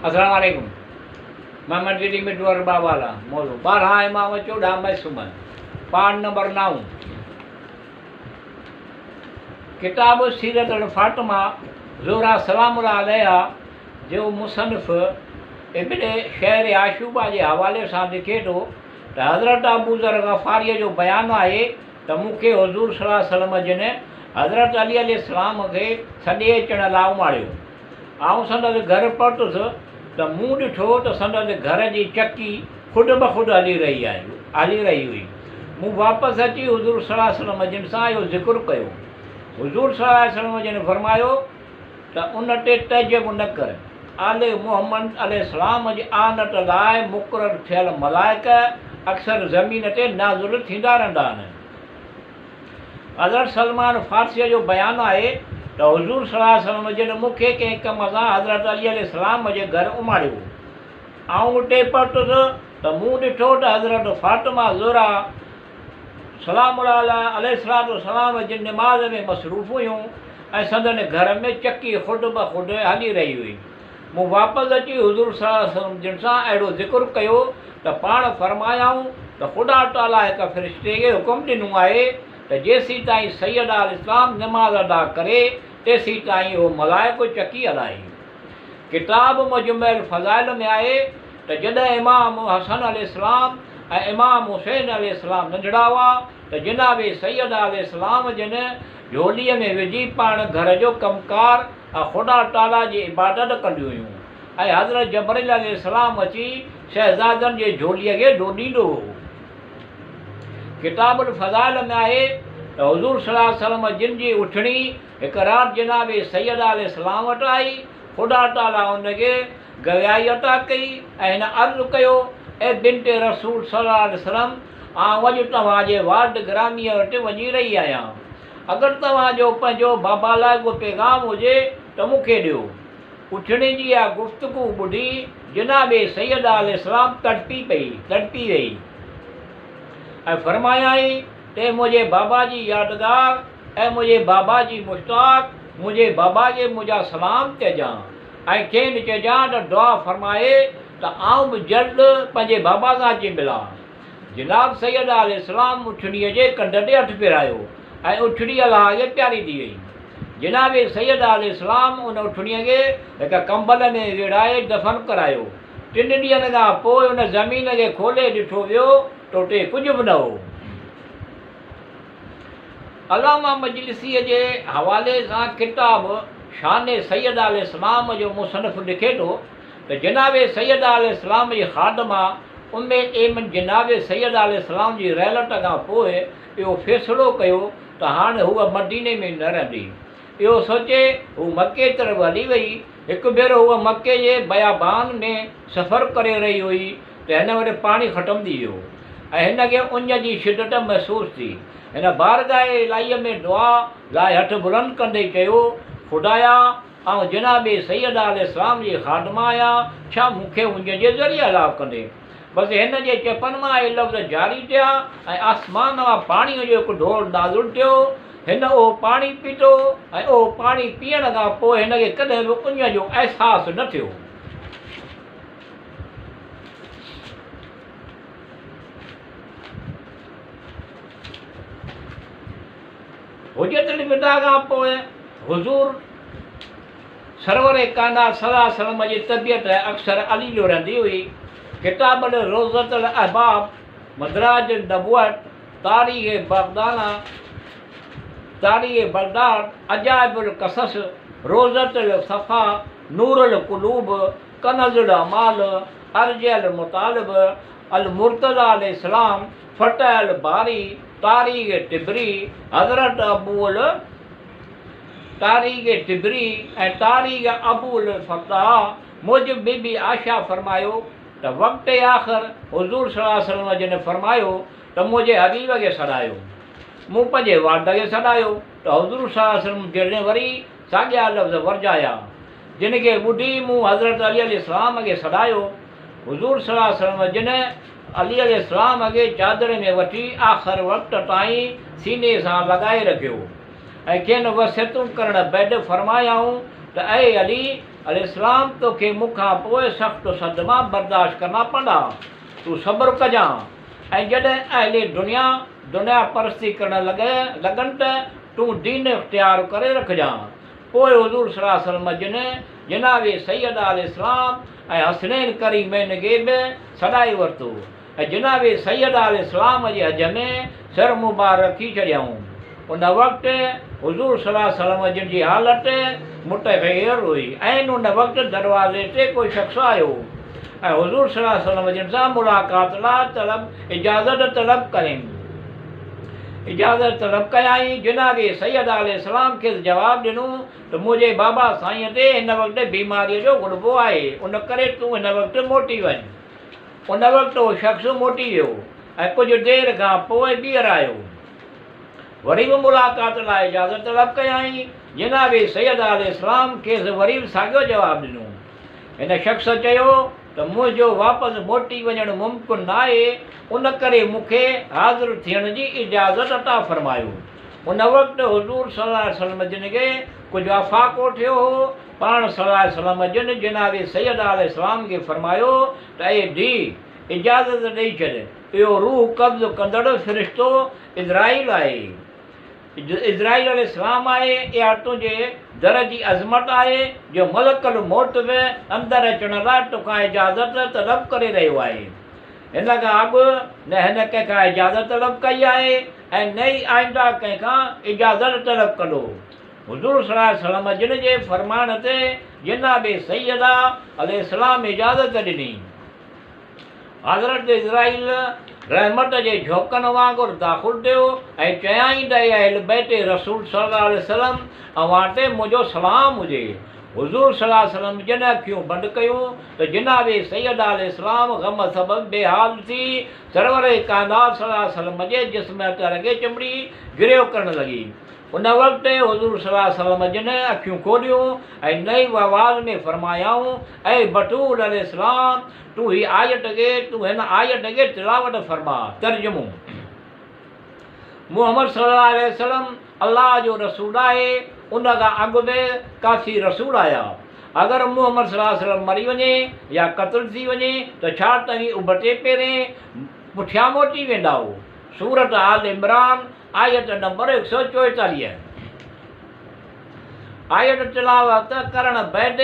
السلام عليڪم محمد علي مٺو ارباب والا موضوع 12 امام 14 معصوم پاٺ نمبر 9 ڪتاب سيرت الفاطمه زهرا سلام الله عليها جو مصنف ابن شهر عاشوبه جي حوالي سان لکي ٿو ته حضرت ابوذر غفاريء جو بيان آهي ته مون کي حضور صلي الله عليه وسلم جن حضرت علي عليه السلام کي سڏي اچڻ لاء اماڻيو. آئون سندس گهر پهتس ته مون ڏٺو ته سندس گهر جي چڪي خود بخود هلي رهي هلي رهي هئي. مون واپس اچي حضور صلي الله عليه وسلم جن سان اهو ذڪر ڪيو. حضور صلي الله عليه وسلم جن فرمايو ته ان تي تعجب نه ڪر. آل محمد عليه السلام جي اعانت لاء مقرر ٿيل ملائڪ اڪثر زمين تي نازل ٿيندا رهندا آهن. حضرت سلمان فارسيء جو بيان آهي ته حضور صلي الله عليه وسلم جن مون کي ڪنهن ڪم سان حضرت علي عليه السلام جي گهر اماڻيو. آئون اتي پهتس ته مون ڏٺو ته حضرت فاطمه زهرا سلام الله عليه الصلوة والسلام جن نماز ۾ مصروف هيون ۽ سندن گهر ۾ چڪي خود بخود هلي رهي هئي. مون واپس اچي حضور صلي الله عليه وسلم جن سان اهڙو ذڪر ڪيو ته پاڻ فرمايائون ته خدا تعاليٰ هڪ فرشتي کي حڪم ڏنو آهي ته جيسيتائين سيده الاسلام نماز ادا ڪري تيسيتائين اهو ملائڪ چڪي هلائي. ڪتاب مجمع الفضائل ۾ آهي ته جڏهن امام حسن عليه السلام ۽ امام حسين عليه السلام ننڍڙا هئا ته جناب سيده عليه السلام جن جهوليء ۾ وجهي پاڻ گهر جو ڪم ڪار ۽ خدا تعاليٰ جي عبادت ڪنديون هيون ۽ حضرت جبرئيل عليه السلام اچي شهزادن جي جهوليء کي ڌوڏيندو هو. ڪتاب الفضائل ۾ آهي ته حضور صلي الله عليه وسلم جن جي اٺڻي هڪ رات جناب سيده عليه السلام وٽ آئي، خدا تعاليٰ ان کي گويائي عطا ڪئي ۽ هن عرض ڪيو، اي بنت رسول صلي الله عليه وسلم! آئون اڄ توهان جي والد گراميء وٽ وڃي رهي آهيان. اگر توهان جو پنهنجو بابا لاء ڪو پيغام هجي ته مون کي ڏيو. اٺڻي جي اها گفتگو ٻڌي جناب سيده عليه السلام تڙپي پئي، تڙپي ويئي ۽ فرمايائين ته اي منهنجي بابا جي يادگار، اي منهنجي بابا جي مشتاق، منهنجي بابا کي منهنجا سلام چئجان ۽ کين چئجان ته دعا فرمائي ته آئون به جلد پنهنجي بابا سان اچي ملان. جناب سيده عليه السلام اٺڻيء جي ڪنڌ تي هٿ ڦيرايو ۽ اٺڻي الله کي پياري ٿي وئي. جناب سيده عليه السلام ان اٺڻيء کي هڪ ڪمبل ۾ ويڙهائي دفن ڪرايو. ٽن ڏينهن کان پوء ان زمين کي کولي ڏٺو ويو ته اتي ڪجهه به نه هو. علامه مجلسيء جي حوالي سان ڪتاب شان سيده عليه السلام جو مصنف لکي ٿو ته جناب سيده عليه السلام جي خادمه ام ايمن جناب سيده عليه السلام جي رحلت کان پوء اهو فيصلو ڪيو ته هاڻ هوء مديني ۾ نه رهندي. اهو سوچي هوء مڪي طرف هلي وئي. هڪ ڀيرو هوء مڪي جي بيابان ۾ سفر ڪري رهي هئي ته هن وٽ پاڻي ختم ٿي ويو ۽ هن کي اڃ جي شدت محسوس ٿي. هن بارگاهه الاهيء ۾ دعا لاء هٿ بلند ڪندي چيو، خدايا! آئون جناب سيده عليه السلام جي خادمه آهيان، ڇا مون کي اڃ جي ذريعي هلاڪ ڪندين؟ بس هن جي چپن مان اهي لفظ جاري ٿيا ۽ آسمان مان پاڻيء جو هڪ ڍور نازل ٿيو. هن اهو پاڻي پيتو ۽ اهو پاڻي پيئڻ کان پوء هن کي ڪڏهن به اڃ جو احساس نه ٿيو. حجة الوداع کان پوء حضور سرور ڪائنات صلي الله عليه وسلم جي طبيعت اڪثر عليل رهندي هئي. ڪتاب الروضة الاحباب، مدراج النبوت، تاريخ بغدانا، تاريخ بغداد، عجائب القصص، روضة الصفا، نور القلوب، ڪنز الاعمال، ارجع المطالب، المرتضيٰ عليه السلام، فتح الباري، تاريخ طبري، حضرت ابو ال تاريخ طبري ۽ تاريخ ابو الفتاح موجب بي بي عائشه فرمايو ته وقت آخر حضور صلي الله عليه وسلم جن فرمايو ته منهنجي حبيب کي سڏايو. مون پنهنجي والد کي سڏايو ته حضور صلي الله عليه وسلم جن وري ساڳيا لفظ ورجايا. جن کي ٻڌي مون حضرت علي عليه السلام کي سڏايو. حضور صلي الله عليه وسلم جن علي عليه السلام کي چادر ۾ وٺي آخر وقت تائين سيني سان لڳائي رکيو ۽ کين وصيتون ڪرڻ بعد فرمايائون ته اي علي! عليه السلام توکي مون کان پوء سخت صدما برداشت ڪرڻا پوندا، تون صبر ڪجان ۽ جڏهن اهل دنيا دنيا پرستي ڪرڻ لڳن ته تون دين اختيار ڪري رکجان. پوء حضور صلي الله عليه وسلم جن جناب سيده عليه السلام ۽ حسنين ڪريمين کي به سڏائي ورتو ۽ جناب سيده عليه السلام جي هنج ۾ سر مبارڪ رکي ڇڏيائون. ان وقت حضور صلي الله عليه وسلم جن جي حالت متغير هئي. عين ان وقت دروازي تي ڪو شخص آيو ۽ حضور صلي الله عليه وسلم جن سان ملاقات لاء طلب اجازت طلب ڪرين. اجازت طلب ڪيائين. جناب سيده عليه السلام کيس جواب ڏنو ته منهنجي بابا سائينء تي هن وقت بيماريء جو غلبو آهي، ان ڪري تون هن وقت موٽي وڃ. ان وقت اهو شخص موٽي ويو ۽ ڪجهه دير کان پوء ٻيهر آيو. وري به ملاقات لاء اجازت طلب ڪيائين. جناب سيده عليه السلام کيس وري به ساڳيو جواب ڏنو. هن شخص چيو ته منهنجو واپس موٽي وڃڻ ممڪن ناهي، ان ڪري مون کي حاضر ٿيڻ جي اجازت عطا فرمايو. ان وقت حضور صلي الله عليه وسلم جن کي ڪجهه افاقو ٿيو هو، پاڻ صلي الله عليه وسلم جن جناب سيده عليه السلام کي فرمايو ته اي ڌيء! اجازت ڏئي ڇڏ، اهو روح قبض ڪندڙ فرشتو عزرائيل آهي. عزرائيل عليه السلام آهي، اها تنهنجي در جي عظمت آهي جو ملڪ الموت به اندر اچڻ لاء توکان اجازت طلب ڪري رهيو آهي. هن کان اڳ نه هن ڪنهن کان اجازت طلب ڪئي آهي ۽ نه ئي آئنده ڪنهن کان اجازت طلب ڪندو. حضور صلي الله عليه وسلم جن جي فرمائڻ تي جناب سيده عليه السلام اجازت ڏني. حضرت عزرائيل رحمت جي جهوڪن وانگر داخل ٿيو ۽ چيائين ته اي اهل بيت رسول صلي الله عليه وسلم اوهان تي منهنجو سلام هجي. حضور صلي الله عليه وسلم جن اکيون بند ڪيون ته جناب سيده عليه السلام غم سبب بي حال ٿي سرور ڪائنات صلي الله عليه وسلم جي جسم اطهر کي چنبڙي گريو ڪرڻ لڳي. ان وقت حضور صلي الله عليه وسلم جن اکيون کوليون ۽ نئين آواز ۾ فرمايائون، اي بتول عليه السلام! تون هي آيت کي تون هن آيت کي تلاوت فرماء. ترجمو، محمد صلي الله عليه وسلم الله جو رسول آهي، ان کان اڳ به ڪافي رسول آيا. اگر محمد صلي الله عليه وسلم مري وڃي يا قتل ٿي وڃي ته ڇا توهين ابتي پيرين پٺيان موٽي ويندائو؟ سورة آل عمران آيت نمبر 144. آيت تلاوت ڪرڻ بعد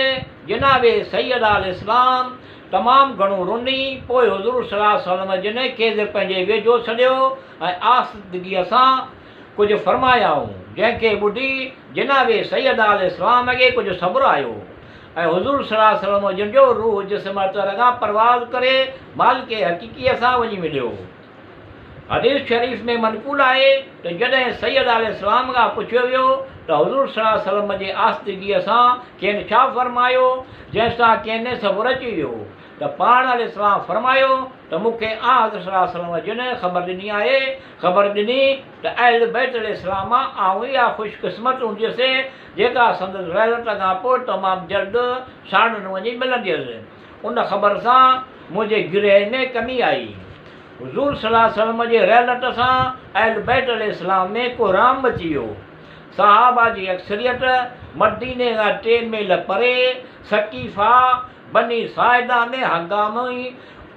جناب سيده عليه السلام تمام گهڻو رني، پوء حضور صلي الله عليه وسلم جن کيس پنهنجي ويجهو سڏيو ۽ آسودگيء سان ڪجهه فرمايائون، جنهن کي ٻڌي جناب سيده عليه السلام کي ڪجهه صبر آيو ۽ حضور صلي الله عليه وسلم جن جو روح جسم اطهر کان پرواز ڪري مالڪ حقيقيء سان وڃي مليو. حديث شريف ۾ منقول آهي ته جڏهن سيد عليه السلام کان پڇيو ويو ته حضور صلي الله عليه وسلم جي آستگيء سان کين ڇا فرمايو جنهن سان کين صبر اچي ويو ته پاڻ عليه السلام فرمايو ته مون کي آنحضرت صلي الله عليه وسلم جن خبر ڏني آهي خبر ڏني ته اهل بيت عليه السلام مان آئون اها خوش قسمت هونديس جيڪا سندس رحلت کان پوء تمام جلد ساڻن وڃي ملنديس ان خبر سان منهنجي گرهه ۾ ڪمي آئي. حضور صلي الله عليه وسلم جي رحلت سان اهل بيت عليه السلام ۾ ڪهرام مچي ويو. صحابه جي اڪثريت مديني کان ٽي ميل پري سقيفه بني ساعده ۾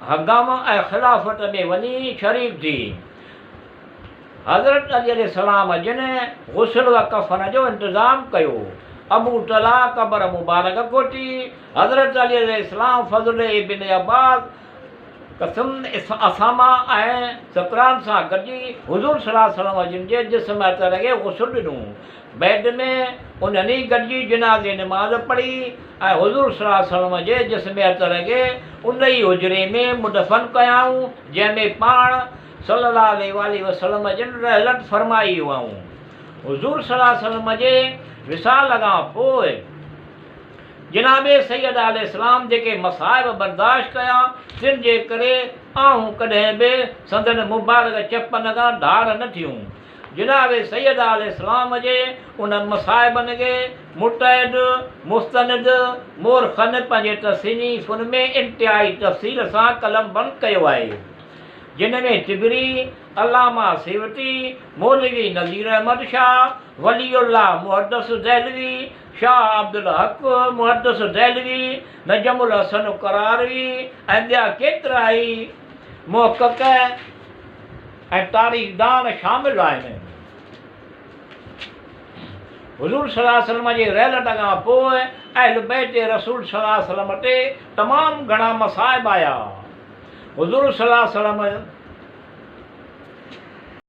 هنگامه ۽ خلافت ۾ وڃي شريڪ ٿي. حضرت علي عليه السلام جن غسل و ڪفن جو انتظام ڪيو. ابو طلحه قبر مبارڪ کوٽي. حضرت علي عليه السلام فضل ابن عباس، قسم اسامه ۽ سڪران سان گڏجي حضور صلي الله عليه وسلم جن جي جسم اطهر کي غسل ڏنو. بعد ۾ انهن ئي گڏجي جنازي نماز پڙهي ۽ حضور صلي الله عليه وسلم جي جسم اطهر کي ان ئي حجري ۾ مدفن ڪيائون جنهن ۾ پاڻ صلي الله عليه واٰله وسلم جن رحلت فرمائي هئائون. حضور صلي الله عليه وسلم جي وصال کان پوء جناب سيد عليه السلام جيڪي مصائب برداشت ڪيا، تن جي ڪري آهون ڪڏهن به سندن مبارڪ چپن کان ڌار نه ٿيون. جناب سيد عليه السلام جي انهن مصائبن کي متعد مستند مورخن پنهنجي تصنيفن ۾ انتهائي تفصيل سان قلمبند ڪيو آهي، جن ۾ طبري، علامه سيوطي، مولوي نذير احمد شاهه، ولي الله محدث دهلوي، شاهه عبدالحق، محدث دهلوي، نجم الحسن قراروي ۽ ٻيا ڪيترائي محقق ۽ تاريخدان شامل آهن. حضور صلي الله عليه وسلم جي رحلت کان پوء اهل بيت رسول صلي الله عليه وسلم تي تمام گهڻا مصائب آيا. حضور صلي الله عليه وسلم.